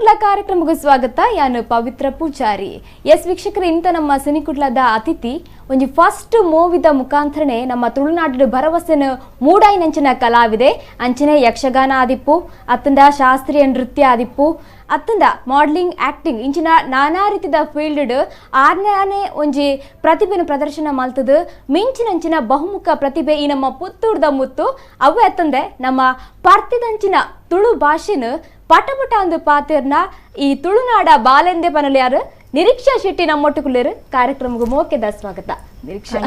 ಸಿನಿಕುಡ್ಲ ಕಾರ್ಯಕ್ರಮಕ್ಕೆ ಸ್ವಾಗತ. ಯಾನು ಪವಿತ್ರ ಪೂಜಾರಿ. ಎಸ್ ವೀಕ್ಷಕರು, ಇಂತ ನಮ್ಮ ಸಿನಿಕುಡ್ಲದ ಅತಿಥಿ ಒಂಜಿ ಫಸ್ಟ್ ಮೂವಿದ ಮುಖಾಂತರನೆ ನಮ್ಮ ತುಳುನಾಡಿನ ಭರವಸೆನ ಮೂಡಾಯಿನಂಚಿನ ಕಲಾವಿದೆ. ಅಂಚನೆ ಯಕ್ಷಗಾನ ಆದಿಪ್ಪು, ಅತ್ತಂದ ಶಾಸ್ತ್ರೀಯ ನೃತ್ಯ ಆದಿಪ್ಪು, ಅತ್ತಂದ ಮಾಡಲಿಂಗ್, ಆಕ್ಟಿಂಗ್ ಇಂಚಿನ ನಾನಾ ರೀತಿದ ಫೀಲ್ಡ್ ಆರ್ನೇ ಒಂಜಿ ಪ್ರತಿಭೆನ ಪ್ರದರ್ಶನ ಮಲ್ತದ ಮಿಂಚಿನಂಚಿನ ಬಹುಮುಖ ಪ್ರತಿಭೆ ಈ ನಮ್ಮ ಪುತ್ತೂರ್ದ ಮುತ್ತು. ಅವು ಅತ್ತಂದೆ ನಮ್ಮ ಪರ್ತಿದಂಚಿನ ತುಳು ಭಾಷೆನ ಪಟಪಟ ಅಂದು ಪಾತೆರ್ನ ಈ ತುಳುನಾಡ ಬಾಲೆಂದೆ ಪನಲ್ಯಾರು ನಿರೀಕ್ಷಾ ಶೆಟ್ಟಿ ನಮ್ಮೊಟ್ಟುಕುಲ್ಲೇರು. ಕಾರ್ಯಕ್ರಮಕ್ಕೆ ಮೋಕೆದ ಸ್ವಾಗತ ನಿರೀಕ್ಷಾ.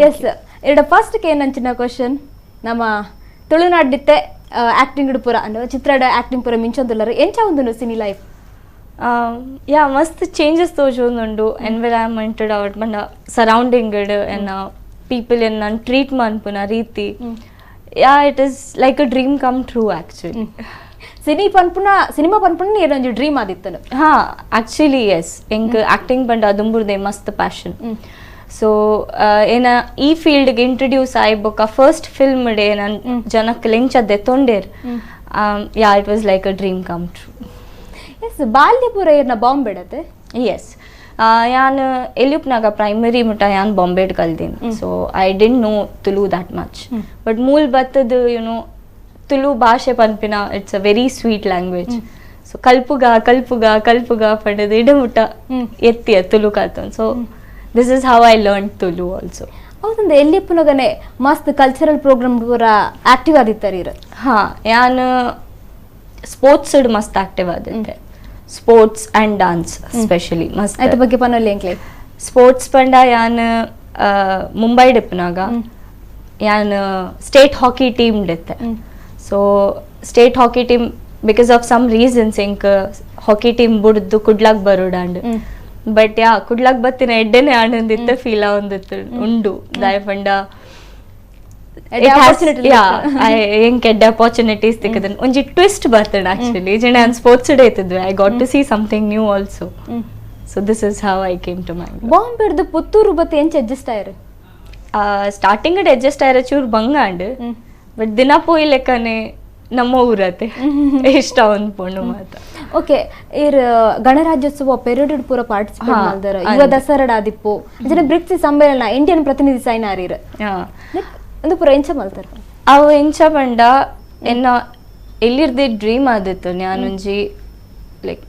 ಎಸ್, ಎರಡು ಫಸ್ಟ್ ಏನಂಚಿನ ಕ್ವಶನ್, ನಮ್ಮ ತುಳುನಾಡಿತ್ತೆ ಆಕ್ಟಿಂಗ್ ಪೂರ ಅಂದ್ರೆ ಚಿತ್ರದ ಆಕ್ಟಿಂಗ್ ಪೂರ ಮಿಂಚೊಂದುಲ್ಲರು ಎಂಚ ಒಂದು ಸಿನಿ ಲೈಫ್? ಯಾ, ಮಸ್ತ್ ಚೇಂಜಸ್ ತೋಜೊಂದುಂಡು. ಎನ್ವಿರಾನ್ಮೆಂಟ್ ಅವಟ್ ಪಂಡ ಸರೌಂಡಿಂಗ್ ಎನ್ನ ಪೀಪಲ್ ಎನ್ನ ಟ್ರೀಟ್ ಮನ್ಪುನ ರೀತಿ, yeah it is like a dream come true actually. Cine ಪನ್ಪುನ cinema ಪನ್ಪುನ ಏನೊಂಜಿ dream ಆದಿತ್ತನು? ಹಾ, ಆಕ್ಚುಲಿ ಎಸ್. ಎಂಕ್ ಆಕ್ಟಿಂಗ್ ಪಂಡ ಅದುಂಬುರ್ದೆ ಮಸ್ತ್ ಪ್ಯಾಷನ್. ಸೊ ಏನ ಈ ಫೀಲ್ಡ್ಗೆ ಇಂಟ್ರೊಡ್ಯೂಸ್ ಆಯ್ಬೊಕ್ಕ first film day ನನ್ ಜನಕ್ಕೆ ಲೆಂಚ ದೆತ್ತೊಂಡೇರ್. Yeah, it was like a dream come true. Yes, ಬಾಲ್ಯ ಪೂರ ಏರ್ನ ಬಾಂಬೆಡತೆ? ಎಸ್, ಯಾನ್ ಎಲ್ಲಿಪ್ನಾಗ ಪ್ರೈಮರಿ ಮುಟ ಯಾನ್ ಬಾಂಬೆಡ್ ಕಲ್ದೀನಿ. So I didn't know Tulu that much, but ಮೂಲ್ ಬತ್ತದ ಯುನೋ ತುಳು ಭಾಷೆ ಪನ್ಪಿನ it's a very sweet language. So ಕಲ್ಪುಗ ಕಲ್ಪುಗ ಕಲ್ಪುಗ ಪಡೆದು ಇಡ ಮುಟ ಎತ್ತಿಯ Tulu ಕಲ್ತನ್. So this is how I learned Tulu also. ಹೌದಂದ್ರೆ ಎಲ್ಲಿಪ್ಪುನಗನೆ ಮಸ್ತ್ ಕಲ್ಚರಲ್ ಪ್ರೋಗ್ರಾಮ್ ಪೂರ ಆಕ್ಟಿವ್ ಆದಿತ್ತಾರೆ ಇರ? ಹಾ, ಯಾನ್ ಸ್ಪೋರ್ಟ್ಸ್ ಮಸ್ತ್ active ಆದಿತ್ತೆ. Sports and dance specially ಮಸ್ತ್. ಅದ್ರ ಬಗ್ಗೆ ಪನೊಲ್ಲಿ ಎಂಕ್ಲೆ? ಸ್ಪೋರ್ಟ್ಸ್ ಪಂಡ ಯಾನ್ ಮುಂಬೈ ಡಿಪ್ಪುನಾಗ ಯಾನ್ state hockey team ಡಿತ್ತೆ. So state hockey team because of some reasons ಎಂಕ್ ಹಾಕಿ ಟೀಮ್ ಬುಡ್ದು ಕುಡ್ಲಾಕ್ ಬರೋಡಾಂಡ್. ಬಟ್ ಯಾ ಕುಡ್ಲಾಕ್ ಬತ್ತಿನ ಎಡ್ಡೆನೆ ಆನಂದಿತ್ತ ಫೀಲ್ ಆವೊಂದಿತ್ತು ಉಂಡು. ದಾಯ ಪಂಡ ಎಂಕ್ ಎಡ್ಡೆ ಅಪಾರ್ಚುನಿಟೀಸ್ ತಿಕ್ಕದನ್ ಒಂಜಿ ಟ್ವಿಸ್ಟ್ ಬರ್ತದೆ ಆಕ್ಚುಲಿ. ಜನ ನಾನು ಸ್ಪೋರ್ಟ್ಸ್ ಡೇ ಇತ್ತಿದ್ವಿ, I got to see something new also. So this is how I came to Mangalore. ಬಾಂಬೆಡ್ದು ಪುತ್ತೂರು ಬತ್ತಿ ಎಂಚ ಅಡ್ಜಸ್ಟ್ ಆಯ್ರು? ಸ್ಟಾರ್ಟಿಂಗ್ ಅಡ್ಜಸ್ಟ್ ಆಯ್ರ ಚೂರು ಬಂಗ ಅಂಡ್, ಬಟ್ ದಿನ ಪೋಯಿ ಲೆಕ್ಕನೆ ನಮ್ಮ ಊರತೆ ಇಷ್ಟ ಒಂದು ಪೊಣ್ಣು ಮಾತ. ಓಕೆ, ಇರ್ ಗಣರಾಜ್ಯೋತ್ಸವ ಪೆರೇಡ್ ಪೂರ ಪಾರ್ಟಿಸಿಪೇಟ್ ಮಾಡಿದಾರ, ಯುವ ದಸರಾ ಆದಿಪ್ಪು, ಅಂಚನೆ ಬ್ರಿಕ್ಸ್ ಸಮ್ಮೇಳನ ಇಂಡಿಯನ್ ಪ್ರತಿನಿಧಿ ಸೈನಾರೀರ್ ಒಂದು ಪೂರ ಎಂಚ ಮಲ್ತಾರ? ಅವು ಎಂಚ ಪಂಡ ಎನ್ನ ಎಲ್ಲಿರ್ದೆ ಡ್ರೀಮ್ ಆದಿತ್ತು ನಾನೊಂಜಿ ಲೈಕ್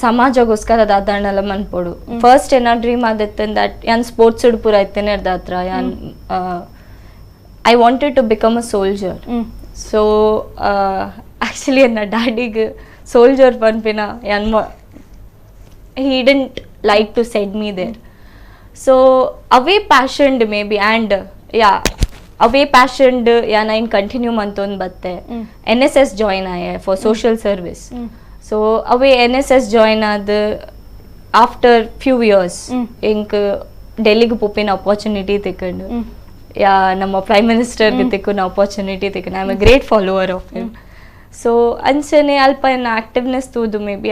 ಸಮಾಜಗೋಸ್ಕರ ದಾದಾಣಲ ಮನ್ಪೊಡು. ಫಸ್ಟ್ ಏನ ಡ್ರೀಮ್ ಆದಿತ್ತು that ಯಾನ್ ಸ್ಪೋರ್ಟ್ಸ್ ಪೂರ ಇತ್ತೇನೆ ಅರ್ಧ ಯಾನ್ I wanted to become a soldier. So actually ಎನ್ನ ಡ್ಯಾಡಿಗೆ ಸೋಲ್ಜರ್ ಪನ್ಪಿನ ಯಾನ್ he didn't like to send me there. So away ಪ್ಯಾಷನ್ಡ್ may be and yeah away ಪ್ಯಾಷನ್ಡ್ ಯಾನ್ ಐನ್ ಕಂಟಿನ್ಯೂ ಮಂತೊಂದು ಬತ್ತೆ. N S S join ಆಯೆ for social service. So away N S S join ಆದ after few years ಎಂಕ್ ಡೆಲ್ಲಿಗೆ ಪೋಪಿನ opportunity ತಿಕ್ಕಂಡು, ಯಾ ನಮ್ಮ ಪ್ರೈಮ್ ಮಿನಿಸ್ಟರ್ಗೆ ತಿಕ್ಕುನ ಅಪಾರ್ಚುನಿಟಿ ತಿಕ್ಕಂಡು. I am a great follower of him. So ಅಂಚನೆ ಅಲ್ಪ ಎನ್ನ ಆಕ್ಟಿವ್ನೆಸ್ ತೂದು maybe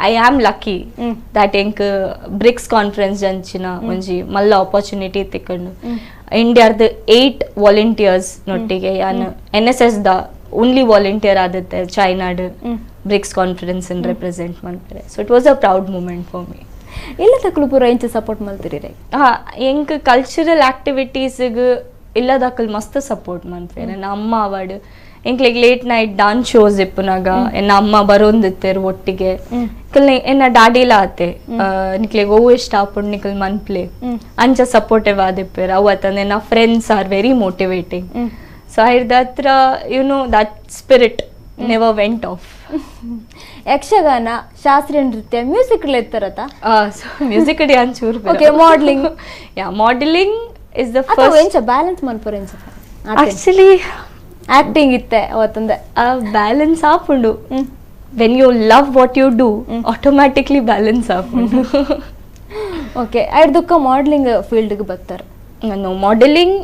I am lucky that ಎಂಕ್ ಬ್ರಿಕ್ಸ್ ಕಾನ್ಫರೆನ್ಸ್ ಅಂಚಿನ ಒಂಜಿ ಮಲ್ಲ ಅಪಾರ್ಚುನಿಟಿ ತಿಕ್ಕಂಡು. ಇಂಡಿಯಾದ 8 ವಾಲಂಟಿಯರ್ಸ್ ನೊಟ್ಟಿಗೆ ಯಾನ್ N S S the only volunteer ಆದಿತ್ತೆ ಚೈನಾಡ್ BRICS conference represent ಮಾಡ್ತಾರೆ. So it was a proud moment for me. ಇಲ್ಲ ತಕ್ಕಲು ಪೂರ ಎಂಚ ಸಪೋರ್ಟ್ ಮಾಡ್ತೀರಿ? ಹಾ, ಎಂಕ್ ಕಲ್ಚರಲ್ ಆಕ್ಟಿವಿಟೀಸ್ಗೆ ಇಲ್ಲದಕ್ಕಲ್ ಮಸ್ತ್ ಸಪೋರ್ಟ್ ಮಾಡ್ತಾರೆ. ನನ್ನ ಅಮ್ಮ ಅವಾರ್ಡ್ ಎಂಕ್ಲೆಗ್ late night dance shows ಇಪ್ಪುನಾಗ ಎನ್ನ ಅಮ್ಮ ಬರೋಂದಿತ್ತೇರು ಒಟ್ಟಿಗೆ. ಎನ್ನ ಡ್ಯಾಡಿಲ ಆತೆ ನಿಕ್ಲೆಗ್ ಓ ಇಷ್ಟ ಆಪುಂಡು ನಿಕಲ್ ಮನ್ಪ್ಲೆ ಅಂಚ ಸಪೋರ್ಟಿವ್ ಆದಿಪ್ಪೇರು. ಅವು ಆತಂದ್ರೆ ಎನ್ನ friends are very motivating. So ಐರ್ದ ಹತ್ರ you know that spirit never went off. Yakshagana, ಶಾಸ್ತ್ರೀಯ ನೃತ್ಯ, ಮ್ಯೂಸಿಕ್ ಇತ್ತಾರತ? ಮ್ಯೂಸಿಕ್ ಚೂರು. Okay, modelling. Yeah, modelling is the first. ಎಂಚ ಬ್ಯಾಲೆನ್ಸ್ ಮನ್ಪುರ ಎಂಚ? ಆಕ್ಚುಲಿ ಆಕ್ಟಿಂಗ್ ಇತ್ತೆ ಅವತ್ತಂದೆ ಬ್ಯಾಲೆನ್ಸ್ ಆಪುಂಡು. When you love what you do, automatically balance ಆಪುಂಡು. Okay ಐರ್ದುಕ್ಕ modelling ಫೀಲ್ಡ್ಗೆ ಬರ್ತಾರೆ ನಾನು ಮಾಡೆಲಿಂಗ್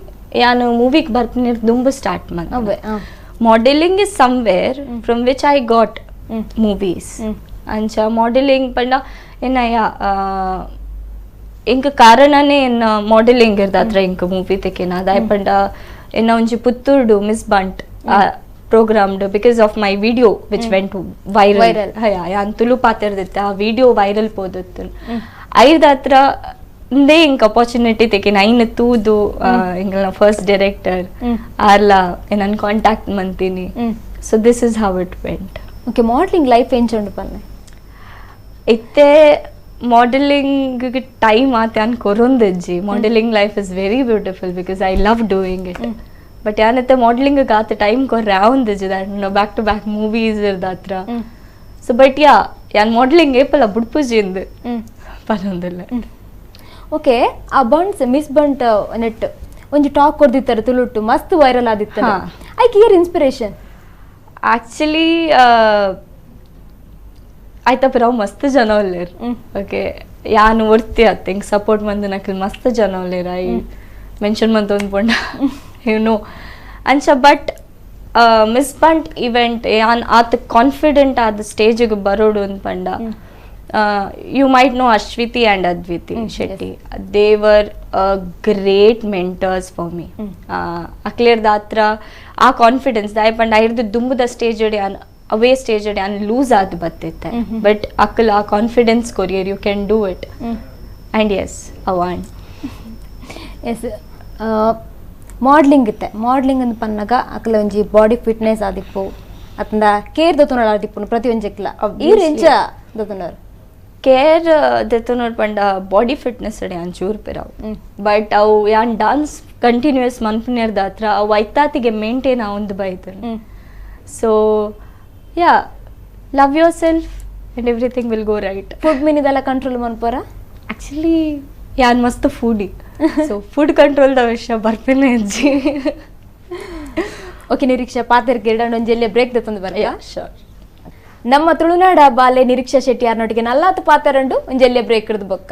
ಯಾನು ಮೂವಿಗೆ ಬರ್ತೀನಿ ದುಂಬು ಸ್ಟಾರ್ಟ್ ಅವೇ ಮಾಡಿ modelling is somewhere from which I got movies. ಅಂಚ ಮಾಡೆಲಿಂಗ್ ಪಂಡ ಏನಯ್ಯ ಇಂಕ ಕಾರಣನೇ ಎನ್ನ ಮಾಡೆಲಿಂಗ್ ಇರ್ದಾತ್ರ ಇಂಕ ಮೂವಿ ತೆಕಿನ ಅದಾಯ್ ಪಂಡ ಎನ್ನ ಒಂಜಿ ಪುತ್ತೂರ್ಡು ಮಿಸ್ ಬಂಟ್ ಪ್ರೋಗ್ರಾಮ್ಡ್ because of my video which went viral. ಯಾನ್ ತುಳು ಪಾತಿರ್ದಿತ್ತೆ ಆ ವಿಡಿಯೋ ವೈರಲ್ ಪೋದಿತ್ತು ಐರ್ದಾತ್ರ ಇಂದೇ ಇಂಕ ಅಪಾರ್ಚುನಿಟಿ ತೆಕಿನ ಐನ ತೂದು ಇಂಕಲ್ನ ಫಸ್ಟ್ ಡೈರೆಕ್ಟರ್ ಆರ್ಲ ನನ್ನ ಕಾಂಟ್ಯಾಕ್ಟ್ ಮಂತೀನಿ. So this is how it went. Okay modelling life ಎಂಚುಂಡು ಪನ್ನೆ ಇತ್ತೆ ಮಾಡೆಲಿಂಗ್ ಟೈಮ್ ಆತೆ ಅನ್ ಕೊರೊಂದಿಜ್ಜಿ. Modelling life is very beautiful because I love doing it. But ಯಾನತ್ತೆ modelling ಆತ ಟೈಮ್ ಕೊರ್ರೆ ಆವಂದಿಜ್ಜಿ that back to back movies ಇರ್ದಾತ್ರ. So but yeah ಯಾನ್ modelling ಏಪಲ್ಲ ಬುಡ್ಪುಜಿಂದು ಪನೊಂದಿಲ್ಲ. Okay ಆ ಬಂಟ್ಸ್ ಮಿಸ್ ಬಂಟ್ ನೆಟ್ ಒಂಜಿ ಟಾಕ್ ಕೊರ್ದಿತ್ತಾರೆ ತುಳುಟ್ಟು ಮಸ್ತ್ ವೈರಲ್ ಆದಿತ್ತಾರೆ ಐಕ್ year inspiration actually ಆಯ್ತಾ ಪಿರಾವ್ ಮಸ್ತ್ ಜನ ಉಲ್ಲೇರ್. ಓಕೆ ಯಾನು ಒರ್ತಿ ಅತ್ತ ಹಿಂಗೆ ಸಪೋರ್ಟ್ ಮಂದು ನಕಲ್ ಮಸ್ತ್ ಜನ ಉಲ್ಲೇರ್ I mention ಮಂತ ಒಂದು ಪೊಂಡ you know ಅಂಚ but miss Bunt event ಯಾನ್ ಆತ ಕಾನ್ಫಿಡೆಂಟ್ ಆದ ಸ್ಟೇಜಿಗೆ ಬರೋಡು ಅಂದ್ ಪಂಡ you might know Ashwiti and Adviti Shetty. They were great mentors for me. ಅಕ್ಲೇರ್ದ ಹತ್ರ ಆ ಕಾನ್ಫಿಡೆನ್ಸ್ ದಾಯ ಪಂಡ ಐರ್ದು ದುಂಬುದ ಸ್ಟೇಜ್ ಅನ್ ಅವೇ ಸ್ಟೇಜ್ ಅನ್ ಲೂಸ್ ಆದ್ ಬತ್ತಿತ್ತೆ. ಬಟ್ ಅಕ್ಕಲ್ ಆ confidence courier you can do it and yes ಅವಾಂಡ್. S modelling ಇತ್ತೆ ಮಾಡಲಿಂಗ್ ಅಂದ್ ಪನ್ನಗ ಅಕ್ಕಲ ಒಂಜಿ ಬಾಡಿ ಫಿಟ್ನೆಸ್ ಆದಿಪ್ಪು ಅತ್ತಂದ ಕೇರ್ ದೊತ್ತುನಾಳ ಆದಿಪ್ಪು ಪ್ರತಿ ಒಂಜೆಕ್ಲ ಈ ರೇಂಜ ದೊತ್ತುನಾರು ಕೇರ್ ದೆತ್ತುನೋಡ್ ಪಂಡ ಬಾಡಿ ಫಿಟ್ನೆಸ್ ಅಡೆ ಅಂಚೂರು ಪಿರಾವ್. ಬಟ್ ಅವು ಯಾನ್ ಡಾನ್ಸ್ ಕಂಟಿನ್ಯೂಸ್ ಮನ್ಪುನೇರ್ದ ಹತ್ರ ಅವು ಐತಾತಿಗೆ ಮೇಂಟೈನ್ ಆವೊಂದು ಬೈತು. So yeah love yourself and everything will go right. Food ಮೀನಿದೆಲ್ಲ control ಮನ್ಪೋರ? Actually ಯಾನ್ ಮಸ್ತ್ foodie, so food control the ವಿಷಯ ಬರ್ಪಿನ ಅಜ್ಜಿ. ಓಕೆ ನಿರೀಕ್ಷಾ ಪಾತೆರ್ಗೆ ಎರಡೊಂದು ಒಂಜೆಲ್ಲೆ ಬ್ರೇಕ್ ದತ್ತೊಂದು ಬರ. ಶೋರ್. ನಮ್ಮ ತುಳುನಾಡ ಬಾಲೆ ನಿರೀಕ್ಷಾ ಶೆಟ್ಟಿ ಯಾರನೊಟ್ಟಿಗೆ ನಲ್ಲಾತು ಪಾತೆರಂಡು ಒಂಜೆಲ್ಲೆ ಬ್ರೇಕ್ ಹಿಡಿದು ಬೊಕ್ಕ.